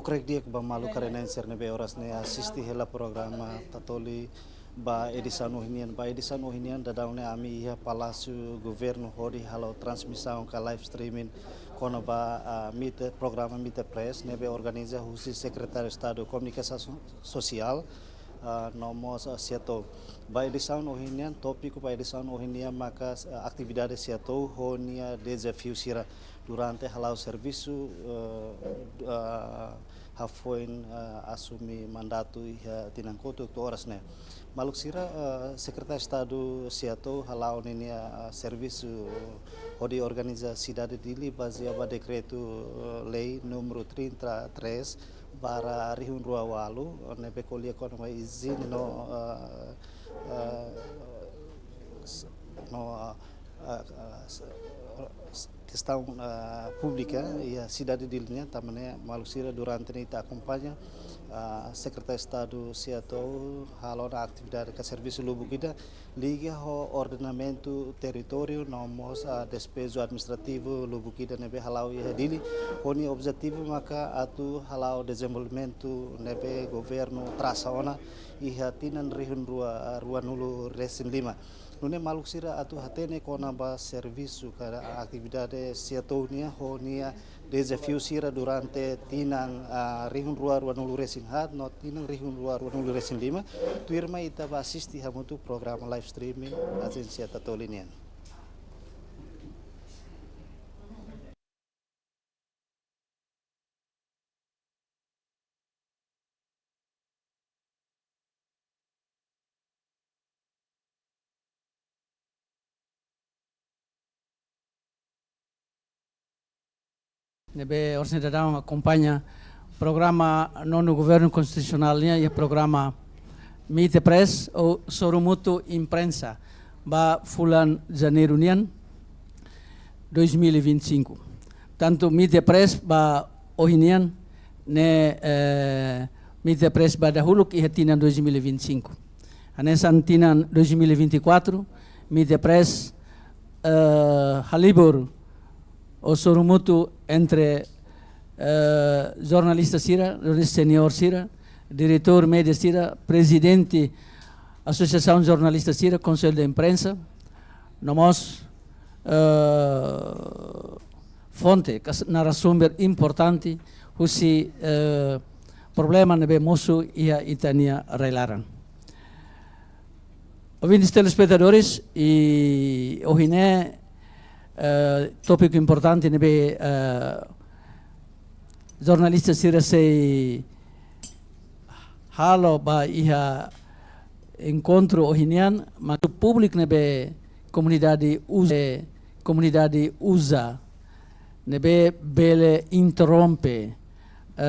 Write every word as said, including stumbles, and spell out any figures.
Karik di'ak ba maluk karenenser ne'ebé oras ne'e asiste hela programa Tatoli ba edisaun ohin nian. Ba edisaun ohin nian daudaun ne'e ami iha Palásiu Governu hodi halo transmisaun ka live streaming kona-ba, ah, Meet, programa Meet the Press ne'ebé organiza husi Sekretáriu Estadu Komunikasaun Sosiál, ah, no mós, ah, SEATOU. Ba edisaun ohin nian, tópiku ba edisaun ohin nian maka, ah, atividade SEATOU ho nia dezafiu sira durante hala'o servisu, eh, eh, hafoin, eh, asumi mandatu iha tinan kotuk to'o oras ne'e. Maluk sira, eh, Sekretáriu Estadu SEATOU hala'o ninia, eh, servisu hodi organiza sidade Dili bazeia ba dekretu, eh, lei númeru trinta e três barra rihun rua ualu, ne'ebé ko'alia kona-ba izin no, eh, eh, s-, no, eh, eh, eh, s-, s-, kestaun, eh, públika iha sidade Dili nian, tanba ne'e maluk sira durante ne'e ita akompaña, eh, Sekretáriu Estadu SEATOU halo ona atividade ka servisu lubuk ida liga ho ordenamentu territóriu no mós, ah, despeju administrativu lubuk ida ne'ebé hala'o iha Dili, ho nia objetivu maka atu hala'o dezenvolvimentu ne'ebé governu trasa ona iha tinan rihun rua, ah, ruanulu resin lima. Nune'e maluk sira atu hatene kona-ba servisu ka atividade SEATOU nian ho nia dezafiu sira durante tinan, ah, rihun rua ruanulu resin haat no tinan rihun rua ruanulu resin lima, tuirmai ita bá asiste hamutuk programa live streaming ajénsia Tatoli nian. Ne'ebé oras ne'e daudaun akompaña programa nonu Governu Konstitusionál nian iha programa Meet the Press ou Sorumutu Imprensa ba fulan Janeiru nian dois mil e vinte e cinco. Tantu Meet the Press ba ohin nian ne'e, eh, Meet the Press ba dahuluk iha tinan dois mil e vinte e cinco. Hanesan tinan dois mil e vinte e quatro, Meet the Press, eh, halibur ou sorumutu entre, eh, jornalista sira, jornalista senior sira, diretór média sira, prezidente Asosiasaun Jornalista sira, Konsellu de Imprensa, no mós, eh, fonte, kas-, narasumber importante husi, eh, problema ne'ebé mosu iha ita-nia rai-laran. Ouvintes telespetadores, i ohin ne'e, eh, tópiku importante ne'ebé, eh, jornalista sira sei halo ba iha enkontru ohin nian, maka públiku ne'ebé komunidade uza, komunidade uza, ne'ebé bele interrompe